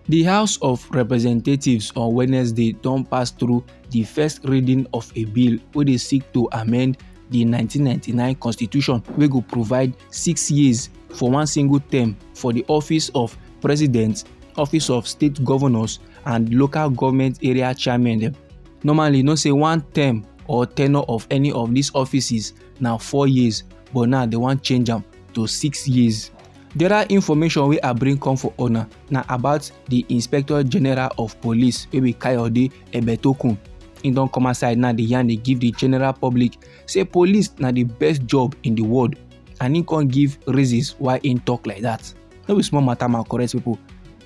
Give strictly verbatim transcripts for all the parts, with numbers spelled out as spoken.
The House of Representatives on Wednesday don pass through the first reading of a bill wey dey seek to amend the nineteen ninety-nine constitution, wey go provide six years for one single term for the office of president, office of state governors, and local government area chairman dem. Normally, you know say one term or tenure of any of these offices na four years, but now they wan change am to six years. The other information wey I bring come for una na about the Inspector General of Police, wey be Kayode Ebetokun. He don come outside now, dey yarn, dey give the general public say police na the best job in the world, and he come give reasons why he talk like that. No be small matter, my correct people.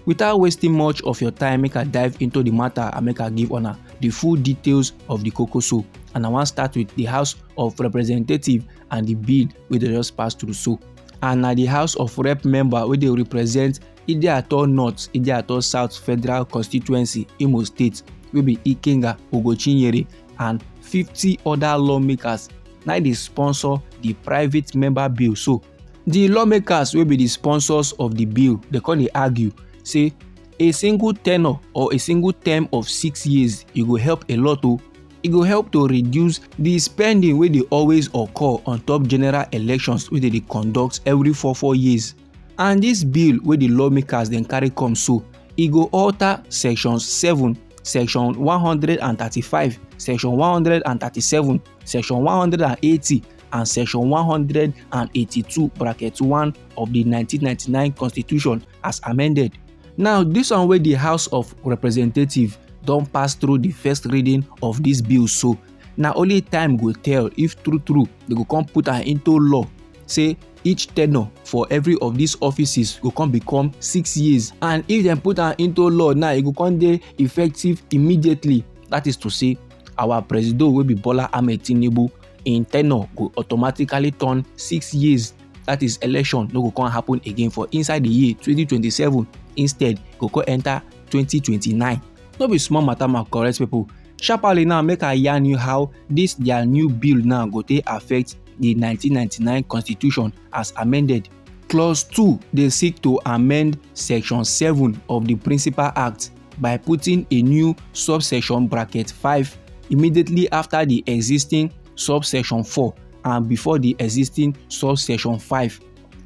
Without wasting much of your time, make I dive into the matter and make I give una the full details of the kokoso. And I wan start with the House of Representatives and the bill wey dey just pass through so. And na the House of Rep member wey dey represent Ideator North, Ideator South Federal Constituency, Imo State, wey be Ikenga Ogochinyere, and fifty other lawmakers na dey sponsor the private member bill so. The lawmakers wey be the sponsors of the bill, they come dey argue say a single tenure or a single term of six years, e go help a lot o. E go help to reduce the spending wey dey always occur on top general elections wey dey dey conduct every four four years. And this bill wey the lawmakers dem carry come so, e go alter section seven, section one hundred and thirty-five, section one hundred and thirty-seven, section one hundred and eighty, and section one hundred and eighty-two, bracket one, of the nineteen ninety-nine constitution as amended. Now, this one wey the House of Representatives don pass through the first reading of this bill so, na only time go tell if true true they go come put am into law say each tenure for every of these offices go come become six years. And if dem put am into law now, e go come dey effective immediately. That is to say, our presido wey be Bola Ahmed Tinubu, im tenure go automatically turn six years. That is, election no go come happen again for inside the year twenty twenty-seven. Instead, go come enter twenty twenty-nine. No be small matter, my correct people. Sharply now, make I yarn you how this their new bill now go take affect the nineteen ninety-nine constitution as amended. Clause two dey seek to amend section seven of the Principal Act by putting a new subsection, bracket five, immediately after the existing subsection four and before the existing subsection five.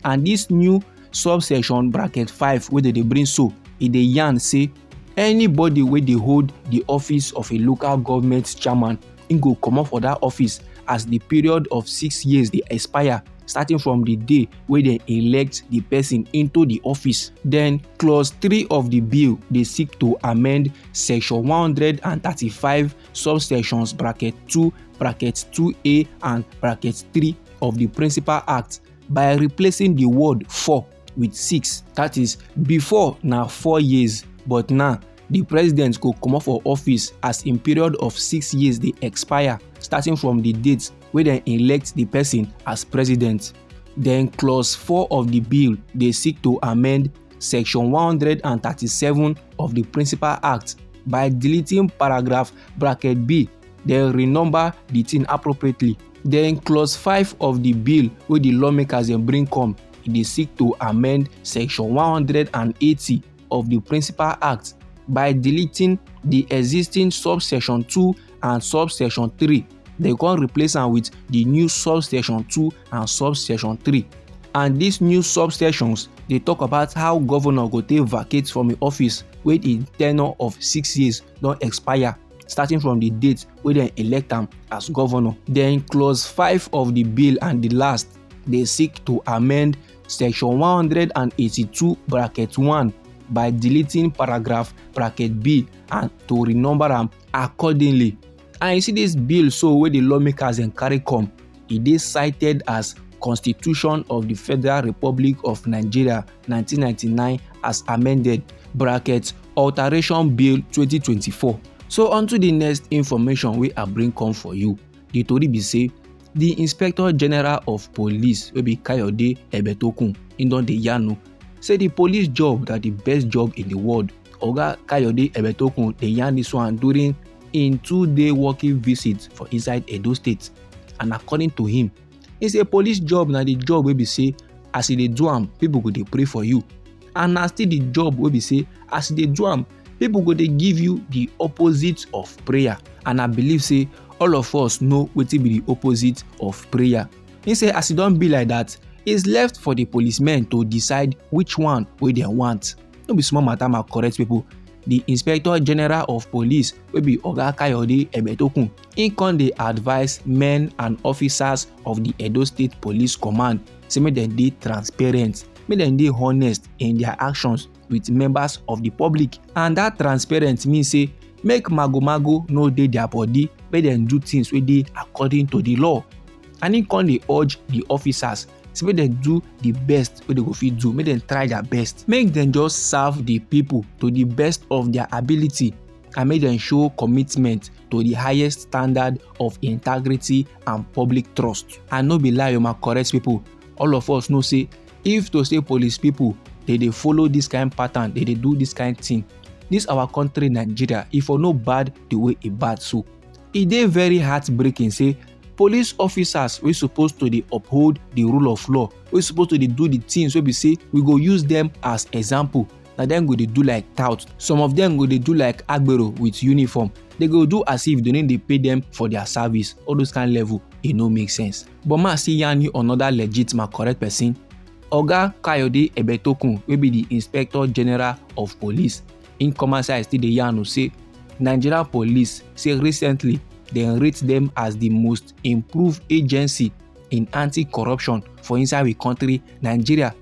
And this new subsection, bracket five, wey dem dey bring so, e dey yarn say anybody wey dey hold the office of a local government chairman, im go comot for that office as the period of six years dey expire, starting from the day wey dem elect the person into the office. Then clause three of the bill dey seek to amend section one hundred and thirty-five, subsections, bracket two, bracket two A and bracket three of the Principal Act by replacing the word four with six. That is, before na four years, but now the president go comot for office as im period of six years dey expire, starting from the date wey dem elect the person as president. Then clause four of the bill dey seek to amend section one hundred and thirty-seven of the Principal Act by deleting paragraph, bracket B, then renumber the thing appropriately. Then clause five of the bill wey the lawmakers dem bring come, e dey seek to amend section one hundred and eighty of the Principal Act by deleting the existing subsection two and subsection three. Dem come replace am with the new subsection two and subsection three. And these new subsections dey talk about how governor go take vacate from im office wey im tenure of six years don expire, starting from the date wey dem elect am as governor. Then clause five of the bill and the last dey seek to amend section one hundred and eighty-two, bracket one, by deleting paragraph, bracket B, and to renumber am accordingly. And you see, this bill so wey the lawmakers dem carry come, e dey cited as Constitution of the Federal Republic of Nigeria nineteen ninety-nine as amended, bracket, Alteration Bill twenty twenty-four. So, onto the next information wey I bring come for you. The tori be say, the Inspector General of Police wey be Kayode Ebetokun, im don dey yarn o say the police job na the best job in the world. Oga Kayode Ebetokun dey yarn this one during im two-day working visit for inside Edo State. And according to him, he say police job na the job wey be say as you dey do am, people go dey pray for you. And na still the job wey be say, as you dey do am, people go dey give you the opposite of prayer. And I believe say all of us know wetin be the opposite of prayer. He say, as e don be like that, it's left for the policemen to decide which one wey dem want. No be small matter, my correct people. The Inspector General of Police, wey be Oga Kayode Egbetokun, he come dey advise men and officers of the Edo State Police Command say make dem dey transparent, make dem dey honest in their actions with members of the public. And that transparent mean say make mago mago no dey their body, make dem do things wey dey according to the law. And he come dey urge the officers say make dem do the best wey dem go fit do, make dem try their best, make dem just serve the people to the best of their ability, and make dem show commitment to the highest standard of integrity and public trust. And no be lie o, my correct people, all of us know say if to say police people dey dey follow this kind pattern, dey dey do this kind thing, this our country Nigeria, e for no bad the way e bad so. E dey very heartbreaking say police officers wey suppose to dey uphold the rule of law, wey suppose to dey do the things wey be say we go use them as example, na dem go dey do like tout. Some of them go dey do like agbero with uniform. They go do as if they no dey pay them for their service. All those kind level, e no make sense. But ma see yarn you another legit, my correct person. Oga Kayode Egbetokun, wey be the Inspector General of Police, in come outside still dey yarn o say Nigeria Police say recently dem rate them as the most improved agency in anti-corruption for inside we country, Nigeria.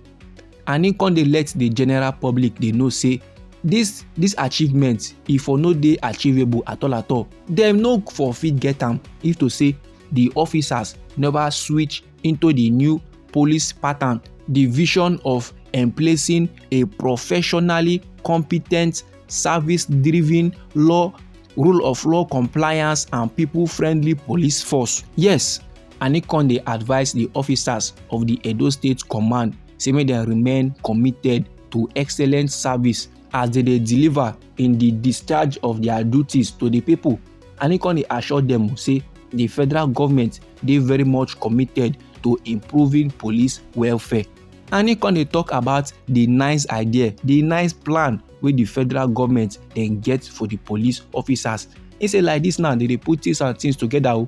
And he come dey let the general public dey know say this this achievement, e for no dey achievable at all at all. Dem no for fit get am if to say the officers never switch into the new police pattern, the vision of emplacing a professionally competent, service-driven, law, rule of law compliance and people-friendly police force. Yes, and he come dey advise the officers of the Edo State Command say make dem remain committed to excellent service as they dey deliver in the discharge of their duties to the people. And he come dey assure them say the federal government dey very much committed to improving police welfare. And he come dey talk about the nice idea, the nice plan wey the federal government dem get for the police officers. He say like this now, they dey put things and things together o.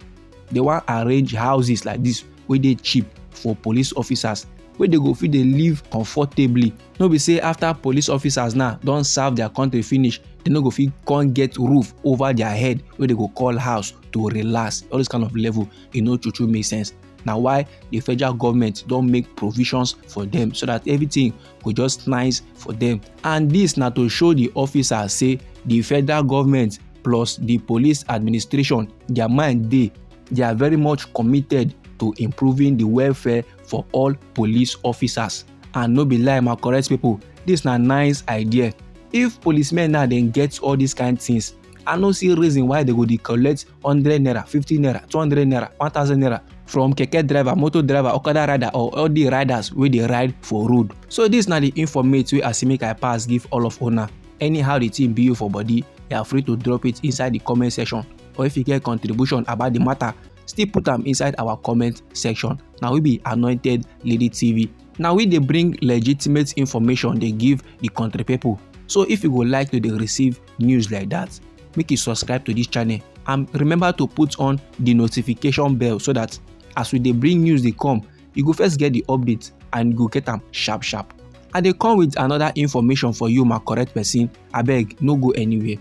They wan arrange houses like this wey dey cheap for police officers, wey they go fit dey live comfortably. No be say after police officers now don serve their country finish, they no go fit come get roof over their head wey they go call house to relax. All this kind of level, e no true true make sense. Na why the federal government don make provisions for them so that everything go just nice for them. And this na to show the officers say the federal government plus the police administration, their mind dey, they are very much committed to improving the welfare for all police officers. And no be lie, my correct people, this na nice idea. If policemen now dem get all these kind things, I no see reason why they go dey collect hundred naira, fifty naira, two hundred naira, one thousand naira from keke driver, motor driver, okada rider, or all the riders wey dey ride for road. So this na the informate wey I say make I pass give all of una. Anyhow the thing be you for body, you are free to drop it inside the comment section. Or if you get contribution about the matter, still put am inside our comment section. Na we be Anointed Lady T V. Na we dey bring legitimate information dey give the country people. So if you go like to dey receive news like that, make you subscribe to this channel and remember to put on the notification bell so that as we dey bring news dey come, you go first get the update and you go get am sharp sharp. I dey come with another information for you, my correct person. Abeg, no go anywhere.